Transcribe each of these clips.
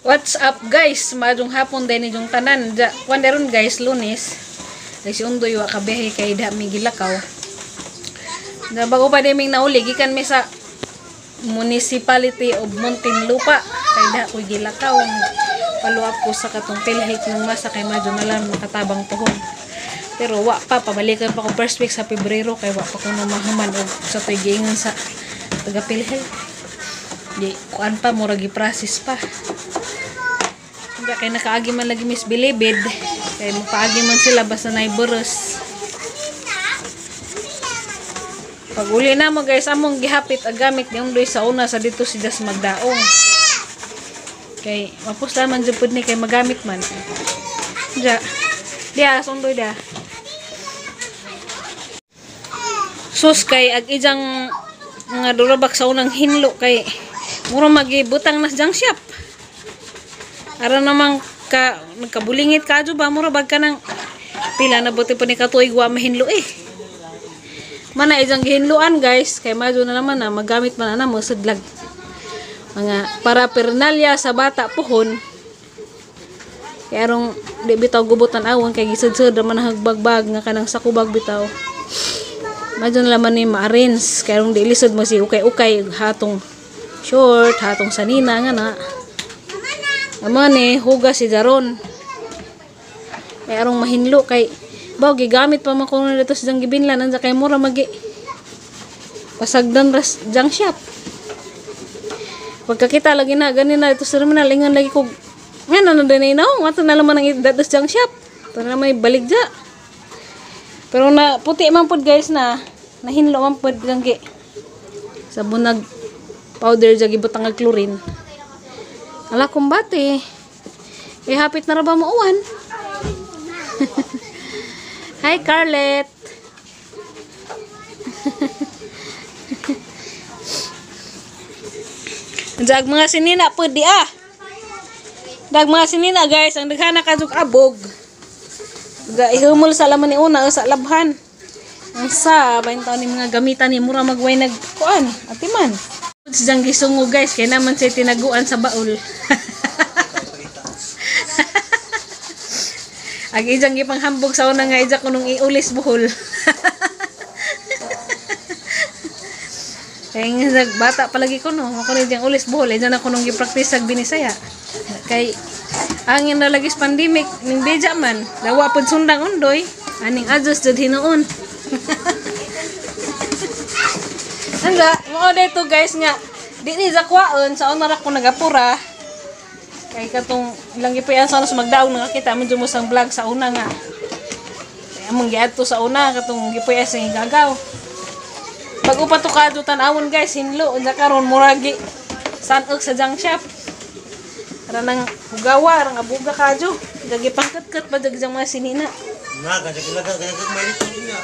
What's up, guys? Maayong hapon din inyong tanan. Ja, kwan ron guys, Lunes. Ay si Undoy wa kabiyahe kay da mi gilakaw. Da bago pa diming nauli gikan mi sa Municipality of Muntinlupa kay da ko'y gilakaw. Follow up ko sa katong PhilHealth ng masa kay madyo na lang makatabang tuhon. Pero wa pa, pabalikan pa ko first week sa Pebrero kay wa pa ko na mahuman og sa to'y giingon sa taga PhilHealth. Di kuan pa, murag gi-process pa. Hindi kay nakaagi man lagi Miss Bilibid kay mopaagi man sila basta neighbors. Pag uli na mo guys, among gihapit ang gamit ni Undoy sa una sa dito si Jas magdaong. Kay mapusla man jud pud ni kay magamit man. Ja. Diya, Undoy da. Sus kay ag ijang mga durabak sa unang hinlo kay mura magibutang nas jang shop. Ara namang ka nagkabulingit ka adyo ba mura bag ka nang pila na buti pa ni katuig wa mahinlo eh. Mana ijang gihinluan guys kay madyo na naman na magamit man ana mo sadlag. Mga paraphernalia sa bata puhon. Kay arong di bitaw gubutan awon kay gisud-sud man hagbagbag nga kanang sakubag bitaw. Madyo na naman ni ma-arrange kay arong di lisod mo si ukay-ukay hatong short, hatong sanina nga na. Amo ni hugas si Jaron. Kay arong mahinlo kay baw gigamit pa man kuno dito sa jang gibinlan ansa kay mura magi pasagdan ras jang shop. Pagkakita lagi na gani na dito sa terminal ingon lagi ko ngano na dinay naong ato na laman ang datos jang shop. Ato na may balik ja. Pero na puti man pud guys na nahinlo man pud ganggi. Sa bunag powder ja gibutang og chlorine. Ala kumbate. Eh hapit na ra ba mauwan? Hi Carlet. Jag mga sinina pud di ah. Dag mga sinina guys, ang daghana ka jug abog. Ga ihumol sa laman ni una sa labhan. Ang sa bayin taon ni mga gamitan ni mura magway nag kuan atiman. Siyang gisungo guys kay naman siya tinaguan sa baul. Ag ijang gipanghambog sa una nga ija kunong iulis buhol. Kay nga bata palagi ko no, ako ni ijang ulis buhol, ija na kunong gi-practice sa Binisaya. Kay angin na lagi sa pandemic ning beja man, dawa pud sundang Undoy, aning adjust jud hinuon. Anda, mao dito guys nga di ni zakwaon sa una ra ko nagapura. Kay katong ilang gipayan sa una sa magdaong nakakita man jud mo sang vlog sa una nga. Kay among giadto sa una katong gipayan sa gagaw. Pag upa to kadto tan-awon guys hinlo unsa karon muragi sanok sa junk shop. Ara nang hugawa rang abuga kadyo. Gagi pangkatkat pa jud mga sinina. Na gagi may niya.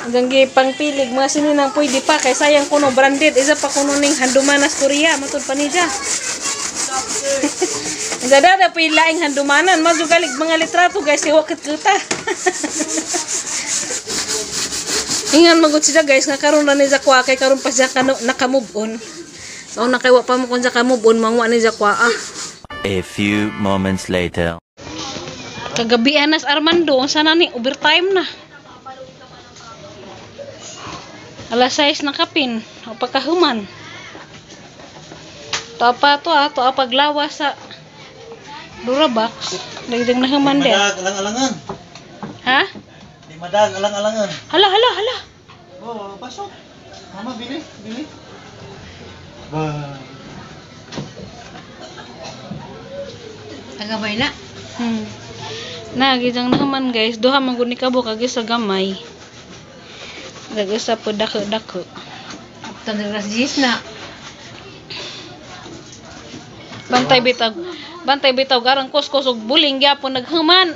Hanggang gipangpilig mga sininang pwede pa kay sayang kuno branded isa pa kuno ning handumanas Korea matud pa niya. Dada pa laing handumanan madyo galig mga litrato guys kay wakit kita. Ingan magud siya guys nga karon ra ni zakwa kay karon pa siya naka-move on. Sa una kay wa pa mo kun siya ka-move on mangwa ni zakwa ah. A few moments later. Kagabi anas Armando unsa na ni overtime na. Alas 6 na kapin o pagkahuman. To pa to ah, to paglawa sa Durabox. Dagdag na human din. Madag alang-alangan. Ha? Di madag alang-alangan. Hala hala hala. Oh, pasok. Mama, bili, bili. Ba. Agabay na. Na gijang na human guys, duha man gud ni kabuk agi sa gamay. Nag-usa po dako-dako. Apta na ras jis na. Bantay bitaw. Bantay bitaw garang kuskos og buling gyapon naghuman.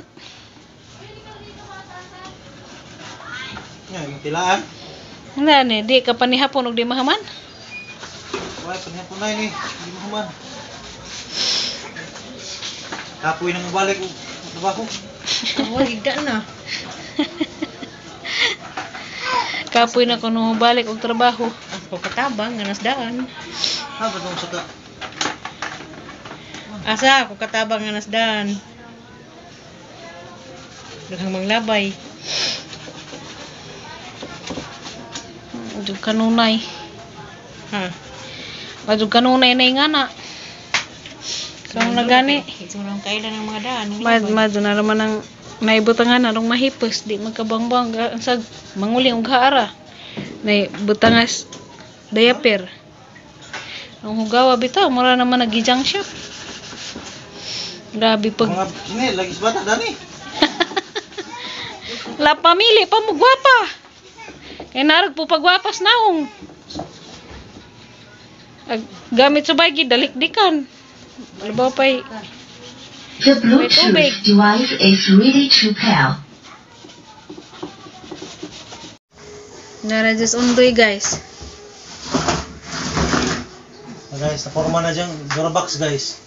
Nya, imong tilaan. Wala ni, di ka panihapon og di mahuman. Wala panihapon na ini, di mahuman. Kapoy nang balik og trabaho. Amo higda na. Kapoy na kuno balik og trabaho. Ang pagkatabang nga nasdaan. Ha, ba sa ka? Asa ako katabang nga nasdan. Daghang manglabay. Jud kanunay. Ha. Madug kanunay na nga na. So nagani. Ito lang kailan ng mga daan. Mad mad na naman ang naibutangan na rong mahipos di magkabangbang sa manguli og haara. Nay butangas diaper. Ang hugawa bitaw mura naman nagijang siya. Grabe pag Mga sini lagi sa bata dani. La pamili pa mo gwapa. Kay narag po pagwapas naong. Ag, gamit sa bagay dalikdikan. Labaw pa'y The may tubig. Bluetooth device is ready to pair. Nara just undoy, guys. Ah, guys, naporma na diyang Durabox, guys.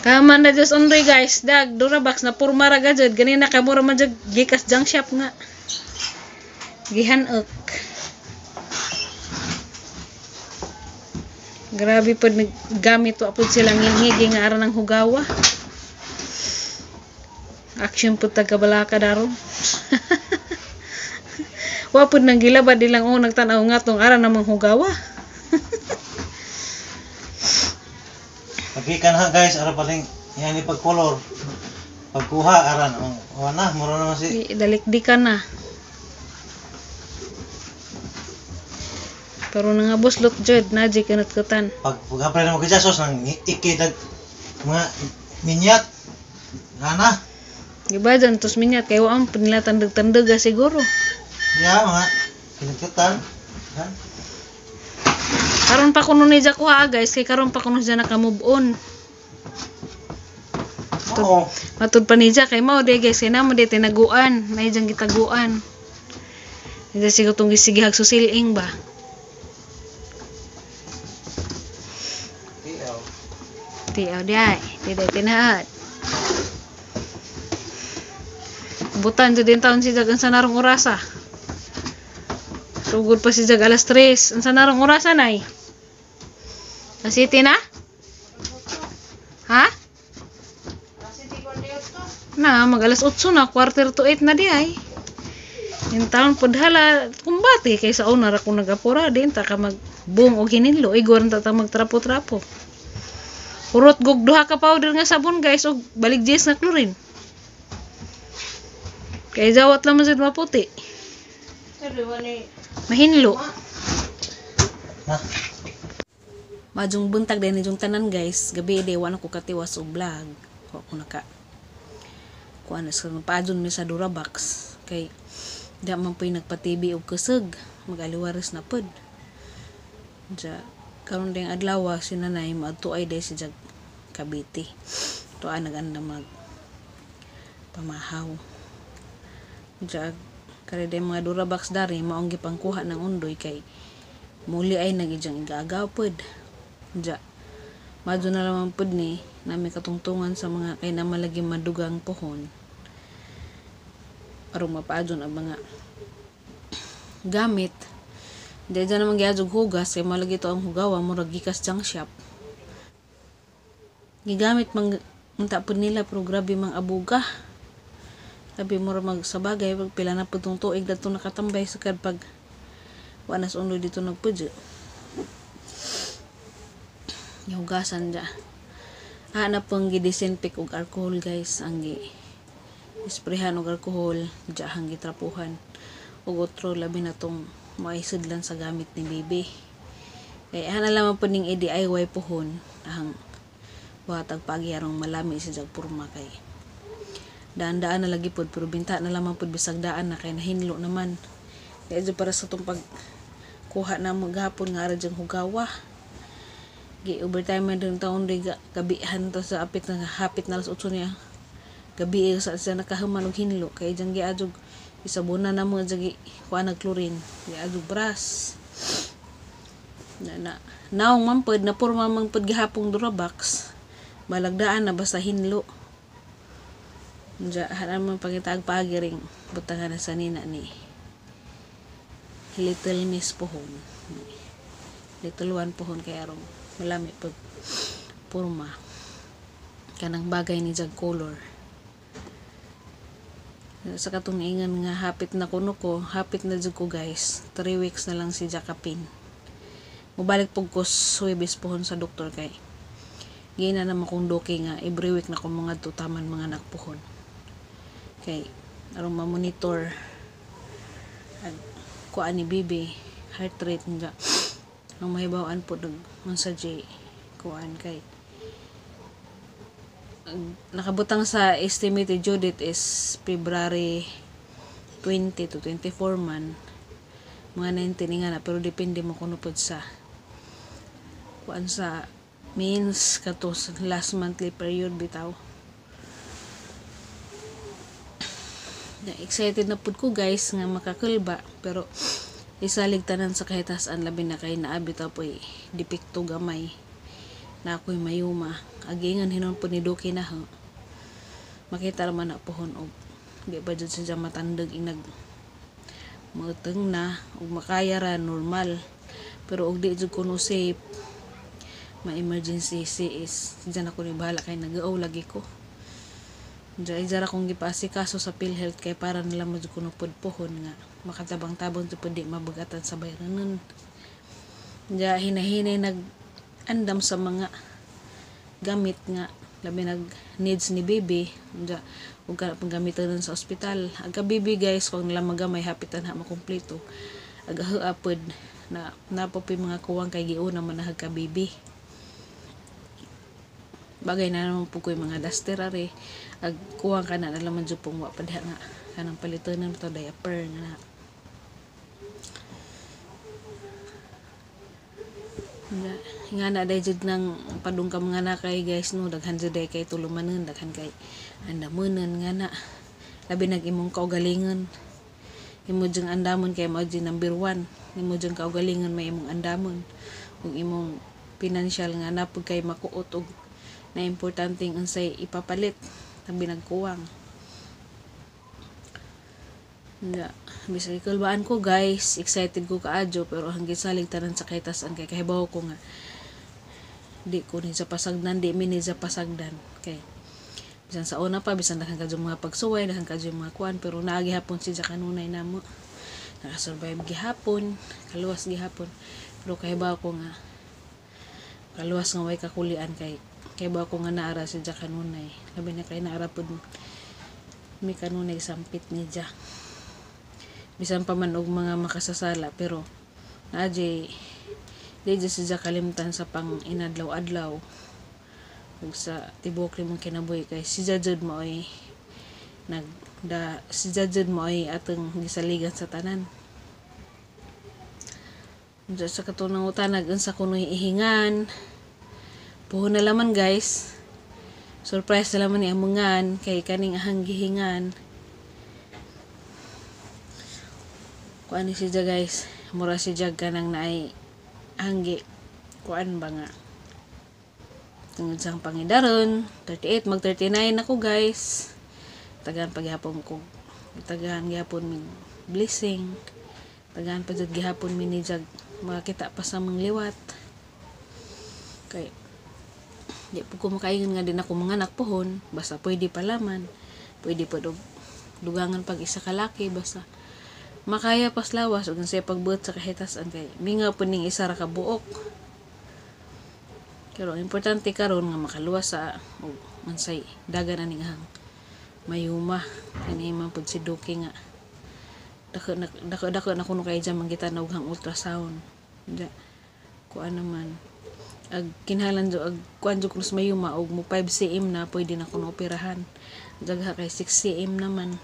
Tama na just undoy, guys. Dag Durabox na purma ra gajud ganina kay mura man jud gikas junk shop nga. Gihanok. Grabe pod naggamit wa pod sila ngilngig nga aran ang hugawa. Action pod taga balaka daron. Wa pod nang gilabad ilang oh nagtan-aw nga tong aran namang hugawa. Pagkikan ha, guys, ara paling yan ni pag-color. Pagkuha aran ang wala na mura naman si Dalikdikan na. Pero nangabuslot jud na jud kanat-katan. Pag pag na mo sos nang iki dag mga minyat. Ana, Giba dyan, tos minyat kay wa ang nila tandag-tandag siguro. ya mga kinagkutan. Ha? Karon pa kuno ni kuha, guys, kay karon pa kuno siya naka-move on. Oo. Matud pa ni kay mao di guys, kay namo di tinaguan, na diyang gitaguan. Hindi siguro tong gisigihag susiling ba. TL. Tiaw di ay, di day tinaad. Butan jud din taon si Jag unsa narong orasa. Sugod pa si Jag alas 3. Unsa narong orasa nay? Sa city na? Ha? Na, mag alas 8 na, 7:45 na di ay. In taon pud hala kumbate kay sa una ra ko nagapura din ta ka magbung og hinilo igor ta ta magtrapo-trapo. Hurot gug duha ka powder nga sabon, guys, og balik jis nga chlorine. Kay jawat lang man jud maputi. Mahinlo. Na. Majong buntag din yung tanan, guys. Gabi di wa na ko katiwas og vlog. Wa ko naka kuan sa paadyon mi sa Durabox kay di man po'y nagpa-TV og kusog, mag-aliwaris na pod. Ja karon ding adlaw si nanay maadto ay day si Jag Cavite. To nag-anda mag pamahaw. Ja kare day mga Durabox dari maong gipangkuha ng undoy kay muli ay nagijang igaagaw pod. Ja madyo na lamang pod ni nami katungtungan sa mga kay na malagi madugang pohon aron mapaadyon ang mga gamit. Di dyan naman giadjog hugas kay malagi to ang hugawa murag gikas junk shop. Gigamit mang unta pod nila pero grabe mang abuga. Sabi mo mag sa bagay pag pila na pud tong tuig dadto nakatambay sa kad pag wa nas uno dito nagpudyo. Gihugasan dya. Ah, na pong gi-disinfect og alcohol, guys, ang gi isprehan og alcohol dya hang gitrapuhan og otro labi na tong maisudlan sa gamit ni baby. Kay ana lamang po ning i-DIY pohon ang buhatag pagi arong malami si jag purma kay daan-daan na lagi pod pero binta na lamang pod bisag daan na kay nahinlo naman. Kaya dyan para sa tong pag kuha na mo gahapon nga ara dyang hugawa. Gi overtime man din taon di gabihan ta sa apit na hapit na alas 8 niya. Gabi eh, sa siya nakahuman og hinlo kay dyang giadjog isabunan na mo dyang kuha nag chlorine giadjog brass na na naong man pod na purma man pod gihapong Durabox balagdaan na basta hinlo. Diya, hanan man pangitag pagiring butangan na sa nina ni Little Miss pohon. Little one pohon kay arong malami pag purma. Kanang bagay ni jag color. Sa katong ingan nga hapit na kuno ko, hapit na jud ko, guys. 3 weeks na lang si Jakapin. Mubalik pug ko Huwebes pohon sa doktor kay gina naman kong doki nga every week na ko mga tutaman mga anak pohon. Kay aron ma-monitor ag kuan ni bibi heart rate nga ang mahibaw-an po nag unsa jay kuan kay ang nakabutang sa estimated due date is February 20 to 24 man, mga 19 nga na, pero depende mo kuno pod sa kuan sa means kato sa last monthly period bitaw. Na excited na pud ko, guys, nga makakulba, pero isalig tanan sa kahitasan, labi na kay naa bitaw po'y depekto gamay na ako'y mayuma. Agingan hinon po ni Doki na ho, makita raman na pohon og di pa jud siya matandog inag muteng na ug makaya ra normal, pero og di jud kuno safe, ma-emergency CS diyan ako ni bahala kay nag-aw lagi ko. Diyan ijara kong gipaasikaso sa PhilHealth kay para nila mo jud kuno pud pohon nga makatabang-tabang jud pud di mabagatan sa bayranon. Diya hinahinay nag andam sa mga gamit nga labi nag needs ni baby. Diya ug kana pang gamiton sa ospital. Aga baby, guys, kung nila magamay hapitan ha makumpleto. Aga pod na napopoy mga kuwang kay giuna man na ka baby. Bagay na naman po ko yung mga duster are ag kuwang ka na nalaman jud pong wa pa diha nga kanang palitonan to diaper nga na. Nga, nga na day jud nang padung ka mga nakay, guys, no, daghan jud day kay tulumanon, daghan kay andamonon nga na labi nag imong kaugalingon, imo jung andamon kay mao jud number 1. Imo jung kaugalingon may imong andamon ug imong financial nga napud kay makuot og na importanteng unsay ipapalit, labi nagkuwang. Nga, bisag ikulbaan ko, guys, excited ko kaadyo, pero ang gisalig tanan sa kahitasan kay kahibaw ko nga di ko ni sa pasagdan, di mi ni sa pasagdan kay bisan sa una pa, bisan daghan kadyo mga pagsuway, daghan kadyo mga kuan, pero naa gihapon siya kanunay namo, nakasurvive gihapon, kaluwas gihapon. Pero kahibaw ko nga kaluwas nga way kakulian kay kahibaw ko nga naara siya kanunay, labi na kay naara pud mi kanunay sampit ni ja, bisan pa man og mga makasasala, pero naa jay di jud siya kalimtan sa pang inadlaw-adlaw ug sa tibuok nimong kinabuhi kay si jud maoy nagda si jud maoy atong gisaligan sa tanan. Unsa sa katong nangutanag unsa kunoy ihingan, puhon na laman, guys, surprise na laman ni amungan kay kaning ahang gihingan kuan ni siya, guys, mura si Jag kanang naay hanggi kuan ba nga tungod sa pangidaron. 38, mag 39 ako, guys. Tagaan paghapon ko, tagahan gihapon mig blessing, tagahan pa jud gihapon mi ni Jag makakita pa sa mga liwat kay di po ko makaingon nga din ako mga anak pohon, basta pwede pa laman, pwede pa dugangan pag isa ka laki basta makaya pas lawas ug siya pagbuot sa kahitasan kay mingaw pud ning isa ra ka buok. Pero ang importante karon nga makaluwas sa og unsay dagan aning ahang mayuma. Kani man pud si Duki nga dako na dako dako na kuno kay dyan manggita na og hang ultrasound. Diya kuan naman ag kinahanglan jud ag kuan jud kuno sa mayuma og mo 5 cm na pwede na kuno operahan. Dagha kay 6 cm naman.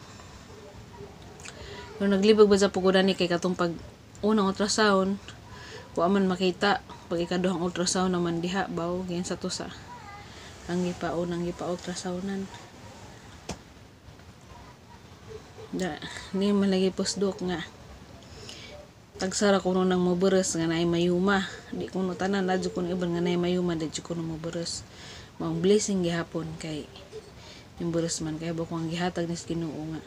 Pero naglibog ba sa pugudan ni kay katong pag unang ultrasound wa man makita, pag ikaduhang ultrasound naman diha baw ganyan sa to sa ang gipa unang gipa ultrasoundan. Da ni man lagi postdoc nga tagsara kuno nang moberes nga naay mayuma, di kuno tanan na jud kuno iban nga naay mayuma, di jud kuno moberes. Maong blessing gihapon kay yung beres man kay ba kung ang gihatag ni Ginoo nga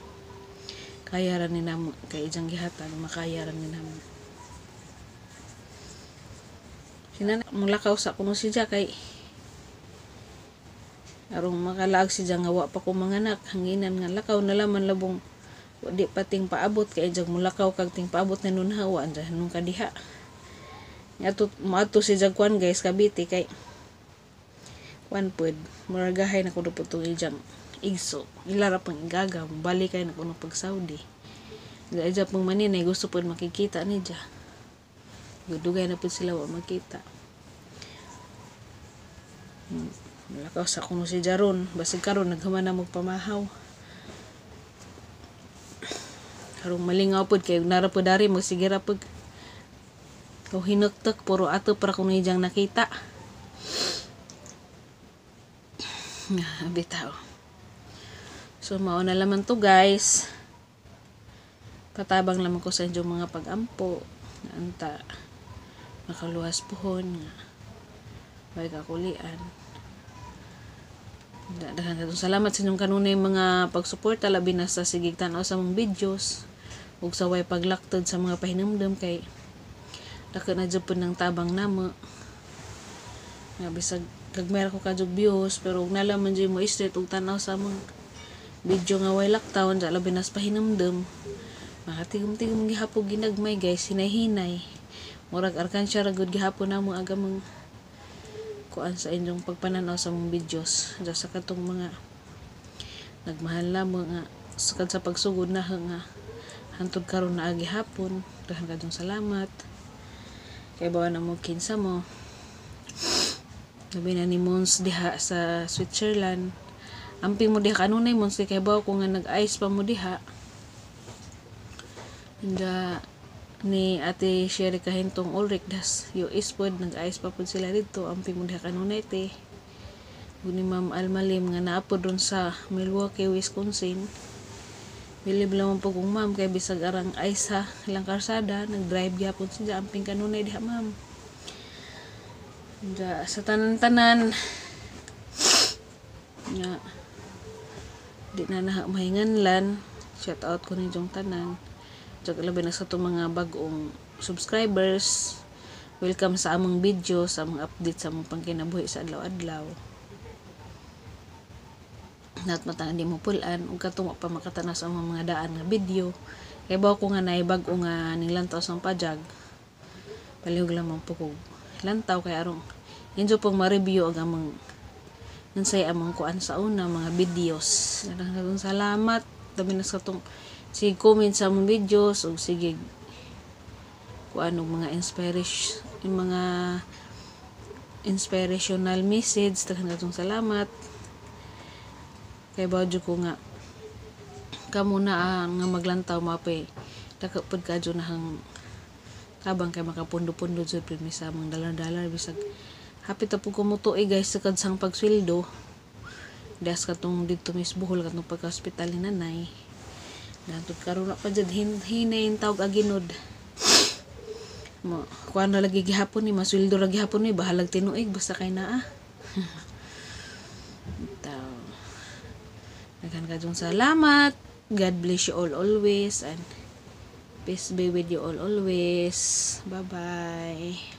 kaya ra ni namo kay ijang gihatag makaya ra ni namo. Sina mulakaw sa kuno siya kay Arong makalaag si nga wa pa ko manganak, hanginan nga lakaw na laman labong di pa ting paabot kay jag mulakaw kag ting paabot na nun hawa anja nung kadiha. Ato moadto si jag kuan guys, Cavite, kay kuan pod muragahay na kuno pud tong ijang igso, ilara pang igaga balik kay na kuno pag Saudi. Ija pang maninay gusto pod makikita ni ja. Dugay na pud sila wa makita. Lakaw sa kuno si Jaron, basig karon naghuman na magpamahaw. Karong malingaw pod kay nara pod dari magsige ra pod. O hinuktok puro ato para kuno ijang nakita. Bitaw. So mao na laman to guys. Patabang lamang ko sa inyong mga pag-ampo. Anta makaluwas pohon nga way kakulian. Daghan katong salamat sa inyong kanunay mga pagsuporta, labi na sa sigig tan-aw sa mong videos ug sa way paglaktod sa mga pahinumdum kay dako na jud pud ng tabang namo. Nga bisag gagmay ra ko kadjug views, pero ug nalaman jud mo straight ug tan-aw sa among video nga way lockdown, sa labi na sa pahinumdum, makatigom-tigom gihapon ginagmay guys, hinay-hinay. Murag arkansya ra gud gihapon namo agamang kuan sa inyong pagpananaw sa mong videos. Diya sa katong mga nagmahal na mga sukad sa pagsugod na nga hantod karon na agi hapon. Daghan kadtong salamat. Kay bawa na mo kinsa mo. Labi na ni Mons diha sa Switzerland. Amping mo diha kanunay Mons kay bawa ko nga nag-ice pa mo diha. Inda ni Ate Sherry Kahintong Ulrich das US pod nag-ice pa pod sila didto. Amping mo diha kanunay te. Ug ni Ma'am Almalim nga naa pod dun sa Milwaukee, Wisconsin. Bilib lamang po kong ma'am kay bisag arang ice ha ilang karsada nag-drive gyapon siya. Amping kanunay diha ma'am. Inda sa tanan-tanan nga di na na mahinganlan, shout out ko ninyong tanan. Tsaka labi na sa itong mga bagong subscribers, welcome sa among video, sa among update sa among pangkinabuhi sa adlaw-adlaw. Na't matang di mo pulan ug katong wa pa makatanaw sa among mga daan nga video. Kay bawo ko nga naay bag-o nga ning lantaw sa pajag. Palihog lamang po kog lantaw kay arong injo pong ma-review ang among unsay among kuan sa una mga videos. Daghang salamat labi na sa katong sige comment sa among videos ug sige kuan og mga inspiration, yung mga inspirational message. Daghan katong salamat. Kay bawo jud ko nga kamo na nga maglantaw mapay dako pud kadyo na hang tabang kay makapundo-pundo jud pud mi sa among dalar-dalar bisag hapit na pud ko motuig guys sa kadsang pagsweldo. Das katong didto mis Bohol katong pagka-hospital ni nanay. Dantod karon pa jud hinay tawag aginod. Mo kuan ra lagi gihapon ni masweldo ra gihapon ni bahalag tinuig basta kay naa. Taw. Daghan kadyong salamat. God bless you all always and peace be with you all always. Bye-bye.